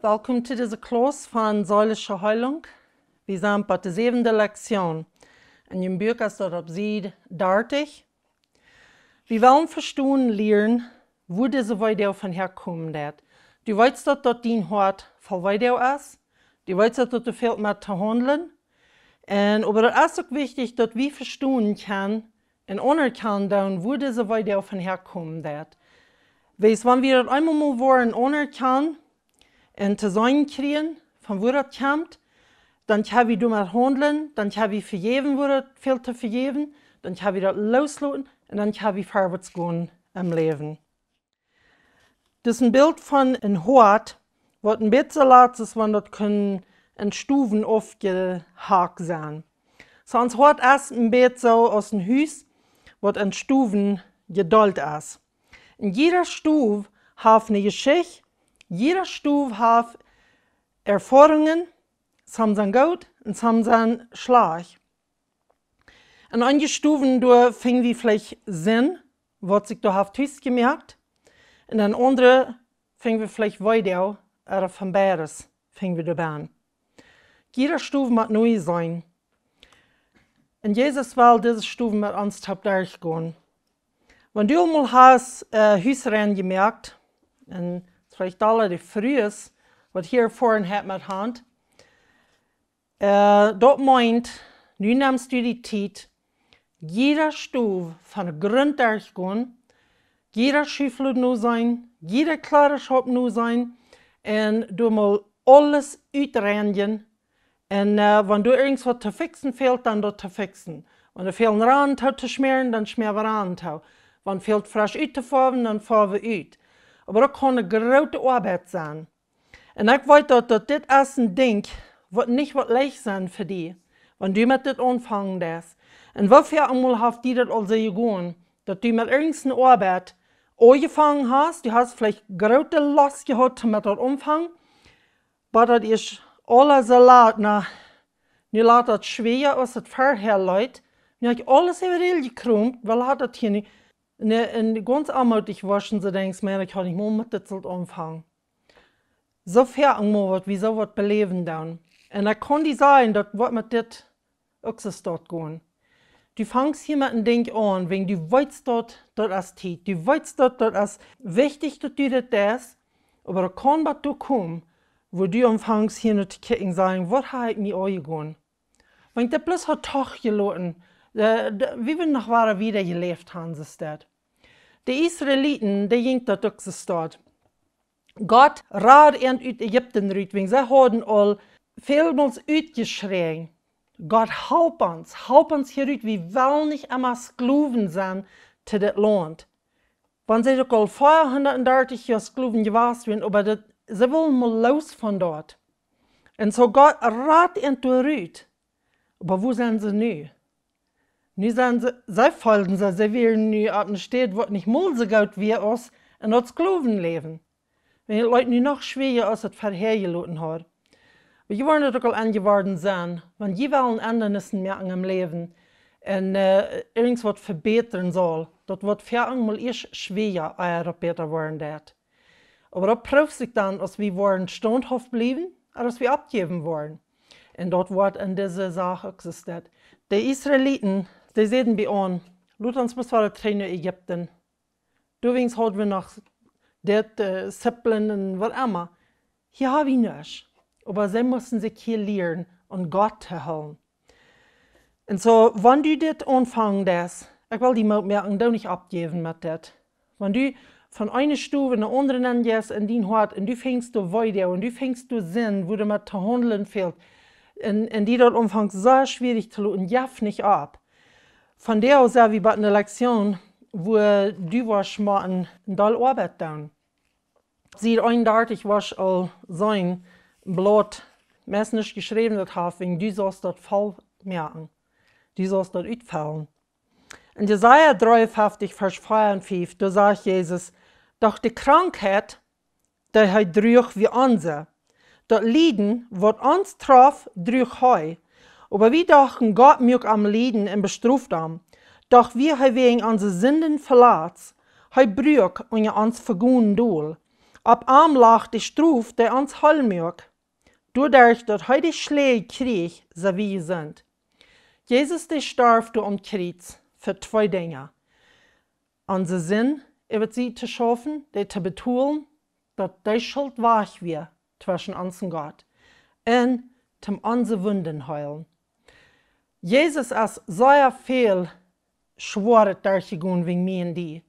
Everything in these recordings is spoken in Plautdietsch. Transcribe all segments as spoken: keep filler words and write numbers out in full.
Welkom to dise Klauss von Seelische Heilung. Wie sent bie de säwende Lektion. En jun Buak es daut opp Sied dartich. Wie wellen vestonen lieren, wua dise Weedoag von häakomen deit. Du weetst daut, daut dien Hoat voll Weedoag es. Du weetst daut, daut du fält met to haundlen. Un, oba daut es uk wichtich, daut wie vestonen kjennen un aunerkjanen doonen, wua dise Weedoag von häakomen deit. Wiels wan wie daut eemol mol woaren aunerkjanen un to seenen kjrieen, von wua daut kjemt, dan kjenn wie doamet haundlen, dan kjenn wie vejäwen, wua daut fält to vejäwen, dan kjenn wie daut loosloten un dan kjenn wie verwoats gonen em Läwen. Dit es een Bilt von een Hoat, waut een bät soo lat es, wan daut kunn en Stowen aufjehakt sennen. Soo ons Hoat es een bät soo aus een Hus, waut en Stowen jedeelt es. Un jieda Stow haft eene Jeschicht, jieda Stow haft Erfoarungen, some sent goot un some sent schlajcht. En eenje Stowen doa finj wie veleicht Senn, waut sikj doa haft tus jemoakt. Un en aundre finj wie veleicht Weedoag, ooda von beides finj wie doa benn. Jieda Stow mott nie sennen. Un Jesus well dise Stow met ons toop derchgonen. Wan du eemol hast, äh, Hus rein jemoakt, un veleicht aule de Frues, waut hia Erfoarunk met han, äh, daut meent, nu nemst du de Tiet, jieda Stow von Grunt derchgonen, jieda Schufflod noseenen, jieda Kjleedaschaup noseenen, un doa mol aules utreinjen. Un, äh, wan doa irjent waut to fixen fält, dan daut to fixen. Wan doa fält Ranen too to schmäaren, dan schmäa wie Ranen too. Wan fält fresch uttofoawen, dan foa wie ut. Oba daut kaun eene groote Oabeit sennen. Un ekj weet daut, daut dit es een Dinkj, waut nich woat leicht sennen fa die, wan du met dit aunfangen deist. Un woo väl mol haft die daut aul soo jegonen, daut du met irjent eene Oabeit aunjefongen hast, du hast veleicht groote Lost jehaut met daut aunfangen, oba daut es aules soo lat, na, nu lat daut schwoa aus et verhäa leet, nu hab ekj aules äwa de Hiel jekromt, woo lat daut hia nu, ne, un gaunz aunmootich woaren, soo denkjst, Mensch, ekj haud nich mol met dit sult aunfangen. Soo väl mol waut wie soo waut beläwen doonen. Un ekj kaun die sajen, daut woat met dit uk soo stoakj gonen. Du fangst hia met een Dinkj aun, wäajen du weetst daut, daut es Tiet. Du weetst daut, daut es wichtich, daut du dit deist, oba daut kaun waut doa komen, wua du aunfangst hia no to kjikjen, sajen, waut hab ekj mie aunjegonen? Wan ekj dit bloos haud doch jeloten, äh, de, wie wudden noch woaren wieda jeläft han, soo es daut. De Israeliten, dee jinkj daut uk soo stoakj. Gott rad an ut Ägipten rut, wäajen see hauden aul välmols utjeschräajen: Gott, halp ons, halp ons hia rut, wie wellen nich emma Sklowen sennen to dit Launt. Wan see uk aul veahundatdartich Joa Sklowen jewast wieren, oba daut, see wullen mol loos von doa. Un soo Gott rad an doa rut. Oba wua sent see nu? Nu sent see, see feelden sikj, see wieren nu opp eene Städ, waut nich mol soo goot wia aus en daut Sklowenläwen. Wäajen et leet nu noch schwoa aus et verhäa jeloten haud. Oba jie woaren daut uk aul enjeworden sennen, wan jie wellen Endrungen moaken em Läwen un, äh, irjent waut vebätren sellen, daut woat väl mol ieescht schwoa, ea daut bäta woaren deit. Oba daut proowt sikj dan, aus wie woaren staunthauft bliewen, ooda aus wie oppjäwen woaren. Un daut woat en dise Sach uk soo sennen. De Israeliten, dee säden bie an: Lot ons bloos wada trigj no Ägipten. Doawäajen haud wie noch dit, äh, Zippeln un waut emma. Hia hab wie nuscht. Oba see musten sikj hia lieren, aun Gott to hoolen. Un soo, wan du dit aunfangen deist, ekj well die Moot moaken, doo nich oppjäwen met dit. Wan du von eene Stow no de aundre nenjeist en dien Hoat, un du finjst doa Weedoag, un du finjst doa Senn, wua du met to haundlen fält, un, un die daut aunfangt soo schwierich to loten, jeff nich opp. Vondoag sent wie bie eene Lektion, wua du woascht motten eene dolle Oabeit doonen. Sied eenundartich woascht aul seenen, Blaut, meist nich jeschräwen, daut haft, wäajen du sust daut voll moaken. Du sust daut utfellen. En Jesaja dreeunfeftich, Varsch vea un fief, doa sajcht Jesus: Doch de Krankheit, dee hee druach, wia onse. Daut Lieden, waut ons trof, druach hee. Oba wie dochten, Gott muak am lieden un bestroft am. Doch wia hee wäajen onse Sinden veletzt, hee bruak unja ons Vegonen dol. Opp am lach de Strof, dee ons heel muak. Doaderch daut hee de Schläaj kjrieech, sent wie jesunt. Jesus, dee storf doa aum Kjriez fa twee Dinja: onse Sind äwa sikj to schaufen, dee to betolen, daut dee Schult wajch wia tweschen ons un Gott, un toom onse Wunden heelen. Jesus es sea väl Schwoaret derchjegonen wäajen mie un die.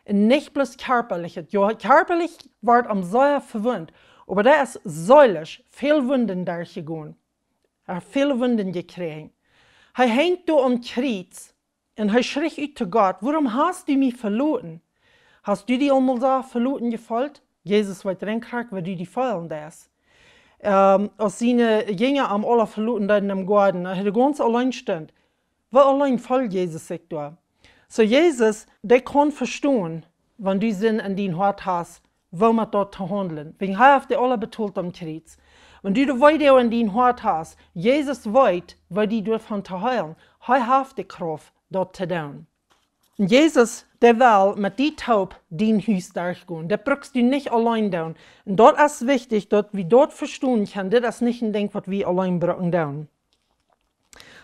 Un nich bloos kjarpalich. Jo, kjarpalich wort am sea vewundt, oba dee es seelisch väl Wunden derchjegonen. Hee haft väl Wunden jekjräajen. Hee henjt doa aum Kjriez un hee schriecht ut to Gott: Wuarom hast du mie veloten? Hast du die aul mol soo veloten jefeelt? Jesus weet krakjt, woo du die feelen deist. Ähm, aus siene Jinja am aula veloten deeden em Goaden, aus hee doa gaunz auleen stunt, woo auleen feeld Jesus sikj doa? Soo Jesus, dee kaun vestonen, wan du Sind en dien Hoat hast, woo met daut to haundlen. Wäajen hee haft dee aula betolt aum Kjriez. Wan du de Wee doa en dien Hoat hast, Jesus weet, woo die doavon to heelen. Hee haft de Krauft, daut to doonen. Un Jesus, dee well met die toop dien Hus derchgonen. Daut brukst du nich auleen doonen. Un daut es wichtich, daut wie daut vestonen kjennen. Dit es nich een Dinkj, waut wie auleen brucken doonen.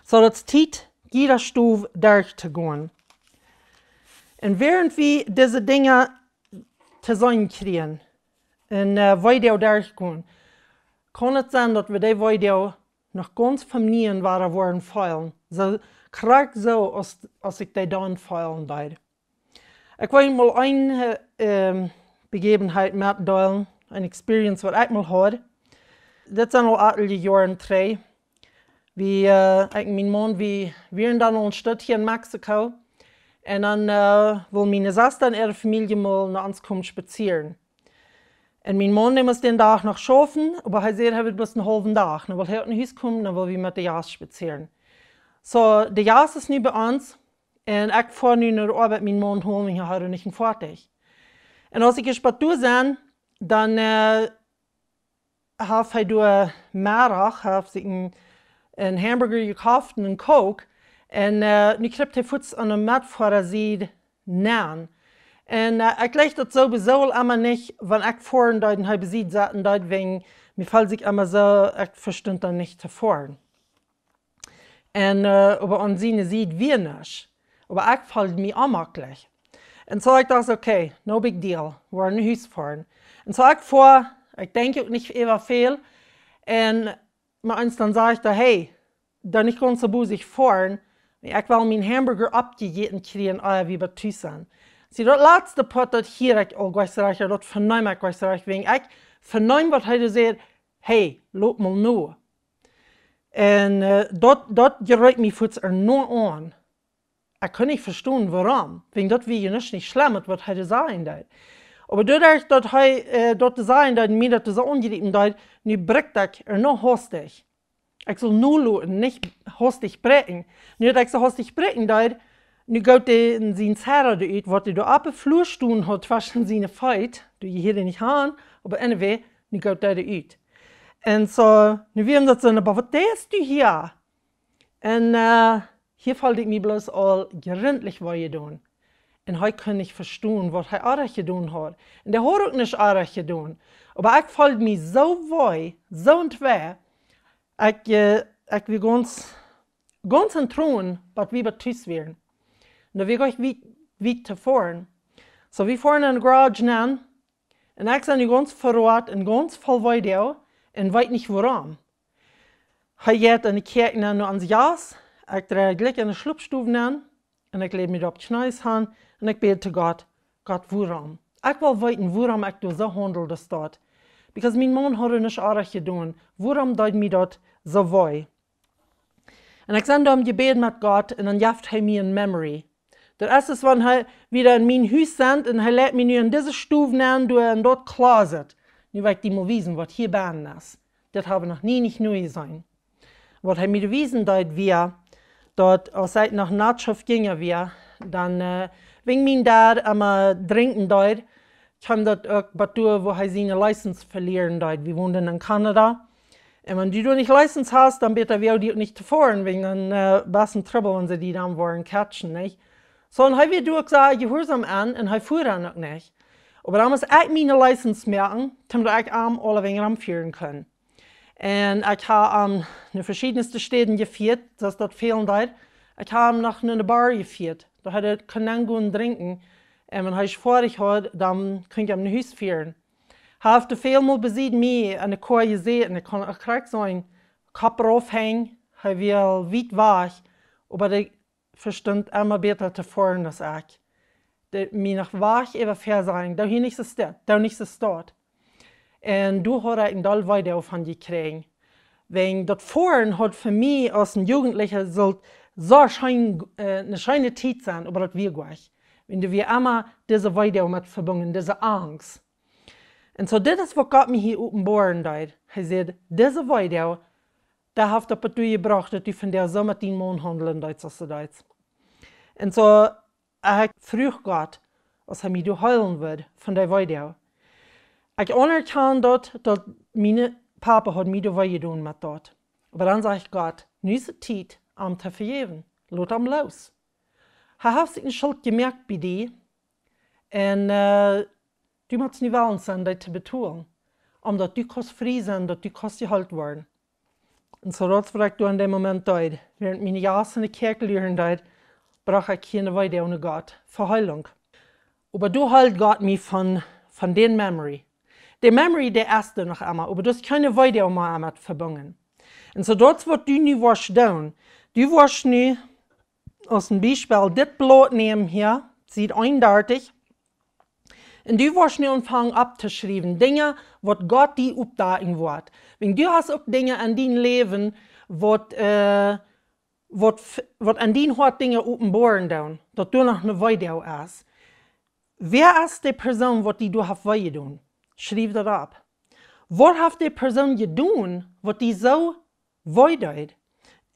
Soo, daut es Tiet, jieda Stow derchtogonen. Un wäarent wie dise Dinja to seenen kjrieen un, äh, Wee doa derchgonen, kaun et sennen, daut wie dee Wee noch gaunz von nieem wada woaren feelen. Soo, krakjt soo, aus, aus ekj dee dan feelen deed. Ekj well mol eene, äh, ähm, Bejäwenheit metdeelen, eene Experience, waut ekj mol haud. Dit sent aul atelje Joaren trigj. Wie, äh, ekj un mien Maun, wie wieren dan aul een Stootje hia en Mexiko. Un dan, äh, wull miene Sesta un äare Famielje mol no ons komen spazieren. Un mien Maun, dee must dän Dach noch schaufen, oba hee säd, hee wudd bloos eenen haulwen Dach. Dan wull hee uk no Hus komen, dan wull wie met de Jast spazieren. Soo, de Jast es nu bie ons un ekj foa nu no de Oabeit mienen Maun holen, wiels hee haud nich een Foatich. Un aus ekj ieescht bat doa sie, dan, äh, haft hee doa Meddach, haft sikj een, een Hamburger jekoft un een Coke. Un, äh, nu kjriept hee fuaz aun de Metfoarasied nenn. Un, äh, ekj jlikj daut sowieso aul emma nich, wan ekj foaren deed un hee bie Sied sitten deed, wäajen mie feeld sikj emma soo, ekj vestunt dan nich to foaren. Un, äh, oba aun siene Sied wia nuscht. Oba ekj feeld mie onjemakjlich. Un soo ekj docht, okay, no big deal, wie woaren no Hus foaren. Un soo ekj foa, ekj denkj uk nich äwa väl. Un mau eent dan saj ekj doa, hey, dan nich gaunz soo bosich foaren, ekj well mienen Hamburger oppjejäten kjrieen, ea wie bat Tus sent. See, daut latste Poat, daut hia ekj aul goa nich rajcht, daut veneem ekj goa nich rajcht, wäajen ekj veneem, waut hee doa säd, hey, lot mol no. Un, äh, daut, daut jreep mie fuaz ea no aun. Ekj kunn nich vestonen, wuarom. Wäajen daut wia je nuscht nich schlemm, waut hee doa sajen deed. Oba doaderch, daut hee, äh, daut doa sajen deed, mie daut soo aunjriepen deed, nu bräakj ekj ea no hastich. Ekj sull nu loten, nich hastich bräakjen. Nu daut ekj soo hastich bräakjen deed, nu goot hee en sien Zerra doa ut, waut hee doa oppe Flua stonen haud tweschen siene Feet, doa jehieet hee nich han, oba anyway, nu goot hee doa ut. Un soo, nu wia am daut soo, oba waut deist du hia? Un, äh, hia feeld ekj mie bloos aul jrintlich wee jedonen. Un hee kunn nich vestonen, waut hee oajch jedonen haud. Un dee haud uk nuscht oajch jedonen. Oba ekj feeld mie soo wee, soo entwee. Ekj, äh, ekj wia gaunz, gaunz en Tronen, waut wie bat Tus wieren. Un doa wia ekj wiet, wiet to foaren. Soo, wie foaren en de Garage nenn. Un ekj sie nu gaunz veroat un gaunz voll Wee doa un weet nich wuarom. Hee jeit en de Kjäakj nenn no onse Jast. Ekj drei jlikj en de Schlopstow nenn. Un ekj läd mie doa opp Kjnees han. Un ekj bäd to Gott. Gott, wuarom? Ekj well weeten, wuarom ekj doa soo haundel aus daut. Because mien Maun haud nuscht oajch jedonen. Wuarom deed mie daut soo wee? Un ekj sie doa em Jebäd met Gott un dan jeft hee mie een memory. Daut es, aus wan hee wada en mien Hus sent un hee leit mie nu en dise Stow nenn, doa en daut closet. Nu well ekj die mol wiesen, waut hia bennen es. Dit hab wie noch nie nich nu jeseenen. Waut hee mie doa wiesen deed, wia, daut aus ekj noch Natschoft jinja wia, dan, äh, wäajen mien Dad emma drinkjen deed, kjeem daut uk bat doa, wua hee siene license velieren deed. Wie wonden en Kanada. Un wan du doa nich license hast, dan bäta wia die uk nich to foaren, wäajen dan, äh, best en Trubbel, wan see die dan woaren catchen, nich? Soo, un hee wia doa uk sea jehuarsom aun un hee fua dan uk nich. Oba dan must ekj miene License moaken, daut ekj am aule Wäaj rom fieren kunn. Un ekj hab am no veschiedne Städen jefieet, soo aus daut fälen deed. Ekj hab am noch no eene Bar jefieet. Doa haud hee kunnen gonen drinkjen. Un wan hee foadich wia, dan kunn ekj am no Hus fieren. Hee haft väl mol bie mie enne Koa jesäten, ekj kunn uk krakjt seenen Kopp rauf henjen, hee wia wiet wajch, oba dee vestunt emma bäta to foaren aus ekj. Dee mie noch wajch äwa väasajen, doo hia nich soo stell, doo nich soo staut. Un doa haud ekj een doll Weedoag von jekjräajen. Wäajen daut Foaren haud fa mie aus een Jugendlicha sull soo scheen, äh, eene scheene Tiet sennen, oba daut wia goa nich. Wäajen doa wia emma dise Weedoag met vebungen, dise Angst. Un soo, dit es waut Gott mie hia openboaren deed. Hee säd, dise Weedoag, dee haft daut doatoo jebrocht, daut du vondoag soo met dienen Maun haundlen deist, aus du deist. Un soo, ekj fruach Gott, aus hee mie doa heelen wudd von dee Weedoag. Ekj aunerkjan daut, daut mien Papa haud mie doa wee jedonen met daut. Oba dan säd ekj: Gott, nu es de Tiet, am to vejäwen. Lot am loos. Hee haft sikj eene Schult jemoakt bie die. Un, äh, du motst nu wellens sennen, dee to betolen, om daut du kaust frie sennen, daut du kaust jeheelt woaren. Un soo daut, waut ekj doa en dän Moment deed, wäarent miene Jast enne Kjoakj luren deed, brocht ekj hia eene Weedoag no Gott fa Heelunk. Oba doa heeld Gott mie von, von dän Memory. De Memory, dee es doa noch emma, oba doa es kjeene Weedoag mea met vebungen. Un soo daut, waut du nu woascht doonen, du woascht nu, aus een Biespel, dit Blaut nämen hia, Sied eenundartich, un du woascht nu aunfangen opptoschriewen, Dinja, waut Gott die oppdakjen woat. Wäajen du hast uk Dinja en dien Läwen, waut, äh, waut f-, waut en dien Hoat Dinja openboaren doonen, daut doa noch eene Weedoag es. Wäa es de Persoon, waut die doa haft wee jedonen? Schriew daut opp. Waut haft de Persoon jedonen, waut die soo wee deed?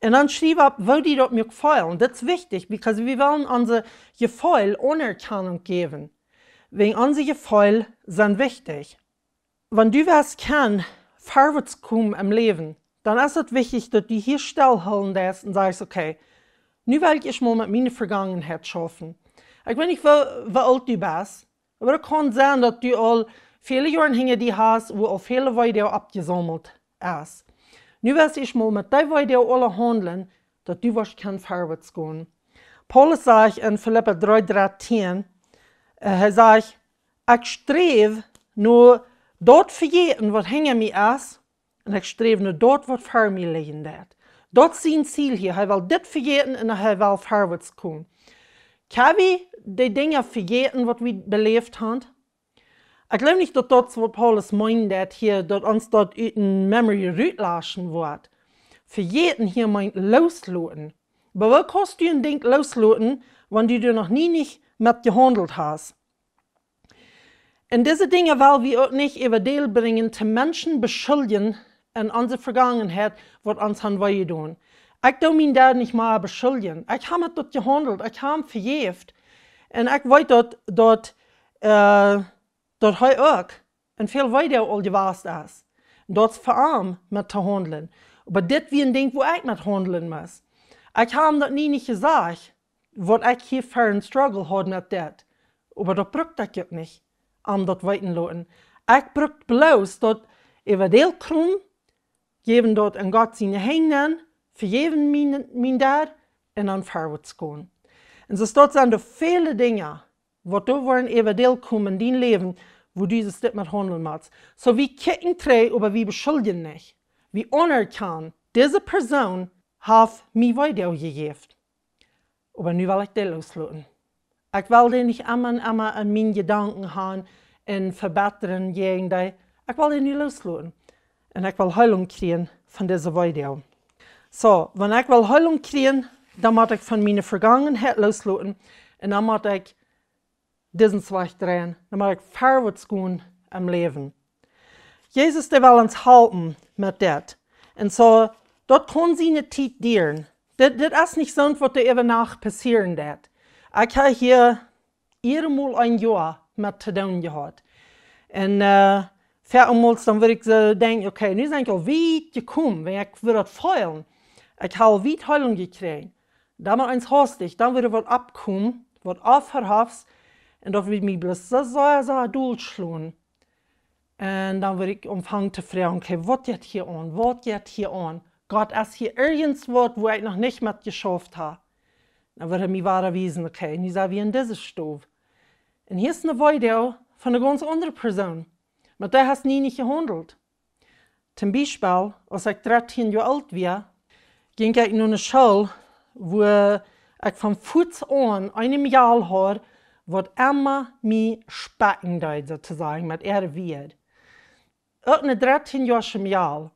Un dan schriew opp, woo die daut muak feelen. Dit es wichtich, because wie wellen onse Jefeel Aunerkjanunk jäwen. Wäajen onse Jefeel sent wichtich. Wan du west kjennen verwoats komen em Läwen, dan es et wichtich, daut du hia stellhoolen deist un sajchst: Okay, nu well ekj ieescht mol met miene Vegangenheit schaufen. Ekj weet nich, woo, woo oolt du best, oba daut kaun sennen, daut du aul väle Joaren hinja die hast, wua aul väl Weedoag oppjesaumelt es. Nu west ieescht mol met dee Weedoag aula haundlen, daut du woascht kjennen verwoats gonen. Paulus sajcht en Filippa dree, dartieen, äh, hee sajcht: Ekj sträw no daut vejäten, waut hinja mie es, un ekj sträw no daut, waut ver mie lijen deit. Daut es sien Ziel hia. Hee well dit vejäten un hee well verwoats komen. Kjenn wie de Dinja vejäten, waut wie beläft haben? Ekj jleew nich, daut daut es, waut Paulus meent, daut hia, daut ons daut ut de Memory rutlaschen woat. Vejäten hia meent loosloten. Oba woo kaust du een Dinkj loosloten, wan du doa noch nie nich met jehaundelt hast? Un dise Dinja well wie uk nich äwa Deel brinjen, to Menschen beschuljen en onse Vegangenheit, waut ons haben wee jedonen. Ekj doo mienen Dad nich mea beschuljen. Ekj hab met daut jehaundelt, ekj hab am vejäft. Un ekj weet daut, daut, äh, daut hee uk en väl Weedoag aul jewast es. Daut es fa am met to haundlen. Oba dit wia een Dinkj, wua ekj met haundlen must. Ekj hab am daut nie nich jesajcht, waut ekj hia fa een Struggle haud met dit. Oba daut brukt ekj uk nich, am daut weeten loten. Ekj brukt bloos daut äwa Deel krumm, jäwen daut en Gott siene Henj, vejäwen mien, mien Dad, un dan verwoats gonen. Un soo daut sent doa väle Dinja, waut doa woaren äwa Deel komen en dien Läwen, wua du dit met haundlen motst. Soo, wie kjikjen trigj, oba wie beschuljen nich. Wie aunerkjanen, dise Persoon haft mie Weedoag jejäft. Oba nu well ekj dee loosloten. Ekj well dee nich emma un emma en miene Jedanken haben un vebittren jäajen dee. Ekj well dee nu loosloten. Un ekj well Heelunk kjrieen von dise Weedoag. Soo, wan ekj well Heelunk kjrieen, dan mott ekj von miene Vegangenheit loosloten. Un dan mott ekj disen Wajch dreien, dan mott ekj verwoats gonen em Läwen. Jesus, dee well ons halpen met dit. Un soo, daut kaun siene Tiet dieren. Dit, dit es nich soont, waut doa äwa Nacht passieren deit. Ekj hab hia ea mol een Joa met to doonen jehaut. Un, äh, väamols dan wudd ekj soo denkjen: Okay, nu sie ekj aul wiet jekomen, wan ekj wudd daut feelen. Ekj hab aul wiet Heelunk jekjräajen. Dan mott eent hastich, dan wudd waut oppkomen, waut onverhofts. Un daut wudd mie bloos soo, soo, soo doll schlonen. Un dan wudd ekj aunfangen to froagen: "Okay, waut jeit hia aun? Waut jeit hia aun? Gott, es hia irjent waut, wua ekj noch nich met jeschauft hab?" Dan wudd hee mie wada wiesen: "Okay, nu sent wie en dise Stow. Un hia es een Video von eene gaunz aundre Persoon. Met dee hast du nie nich jehaundelt." Toom Biespel, aus ekj dartieen Joa oolt wia, jinkj ekj no eene School, wua ekj von fuaz aun eenen Mejal haud, waut emma mie spekjen deed, soo to sajen, met äare Wieed. Uk een dartieenjoascha Mejal.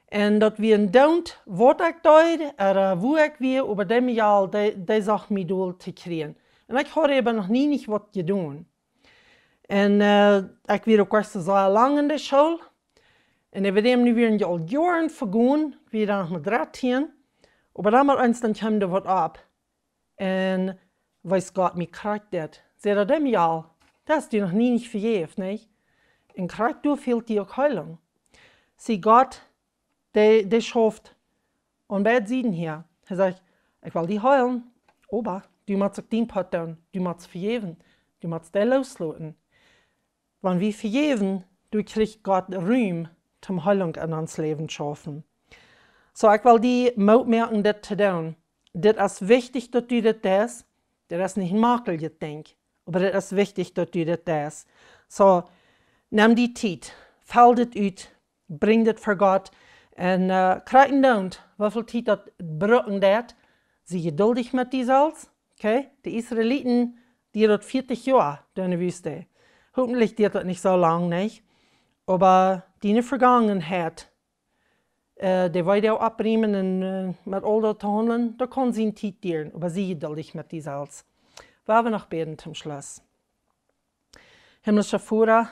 Un daut wia een Doont, waut ekj deed, ooda wua ekj wia, oba dee Mejal, dee, dee socht mie doll to kjrieen. Un ekj haud äwa noch nie nich waut jedonen. Un, äh, ekj wia uk ieescht soo lang en de School. Un äwa däm nu wieren je aul Joaren vegonen, ekj wia dan noch mau dartieen. Oba dan met eens dan kjeem doa waut opp. Un wiest Gott mie krakjt dit. Säd hee: "Dee Mejal, dee hast du noch nie nich vejäft, nich? Un krakjt doa fält die uk Heelunk." See, Gott, dee, dee schauft aun beid Sieden hia. Hee sajcht: "Ekj well die heelen, oba du motst uk dien Poat doonen, du motst vejäwen, du motst dee loosloten." Wan wie vejäwen, dan kjricht Gott Rum toom Heelunk en ons Läwen schaufen. Soo, ekj well die Moot moaken, dit to doonen. Dit es wichtich, daut du dit deist. Dit es nich een maklijet Dinkj, oba dit es wichtich, daut du dit deist. Soo, nem die Tiet, feel dit ut, brinj dit ver Gott. Un, äh, krakjt endoont, woo väl Tiet daut brucken deit, sie jeduldich met die selfst. Okay? De Israeliten, dee hauden vieetich Joa doa en de Wüste. Hopentlich diat daut nich soo lang, nich? Oba diene Vegangenheit, äh, de Weedoag oppräumen un, äh, met aul daut to haundlen, daut kaun siene Tiet dieren, oba sie jeduldich met die selfst. Wie wellen noch bäden toom Schluss. Himmlischa Voda,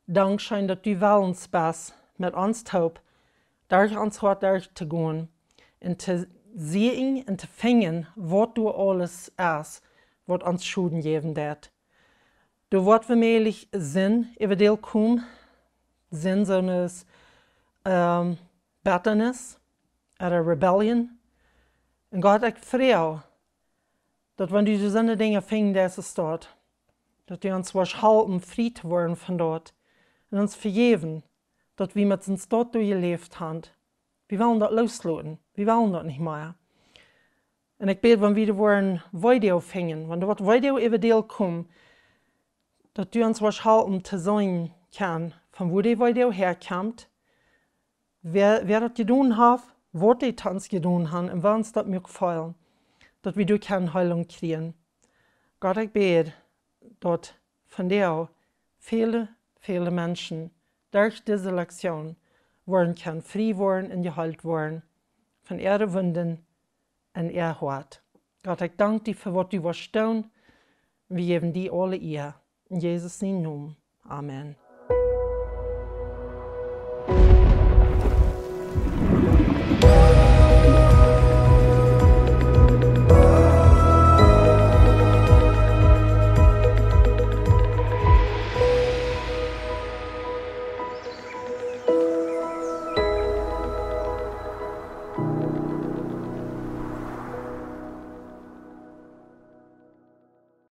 dankscheen, daut du wellens best, met ons toop derch ons Hoat derchtogonen un to seenen un to finjen, waut doa aules es, waut ons Schoden jäwen deit. Doa woat woomäajlich Sind äwa däl komen, Sind soo aus, ähm, Bettanis ooda Rebellion. Un Gott, ekj froag, daut wan du soone Dinja finjen deist, es daut, daut du ons woascht halpen frie to woaren von daut un ons vejäwen, daut wie met soont doa jeläft haben. Wie wellen daut loosloten, wie wellen daut nich mea. Un ekj bäd, wan wie doa woaren Weedoag finjen, wan doa waut Weedoag äwa däl komen, daut du ons woascht halpen to seenen kjennen, von wua dee Weedoag häakjemt, wäa, wäa daut jedonen haft, waut dee to ons jedonen haben un woo ons daut muak feelen, daut wie doa kjennen Heelunk kjrieen. Gott, ekj bäd, daut vondoag väle, väle Menschen derch dise Lektion woaren kjennen frie woaren un jeheelt woaren von äare Wunden un äa Hoat. Gott, ekj dank die fa waut du woascht doonen. Wie jäwen die aule Ea. En Jesus sienen Nomen. Amen.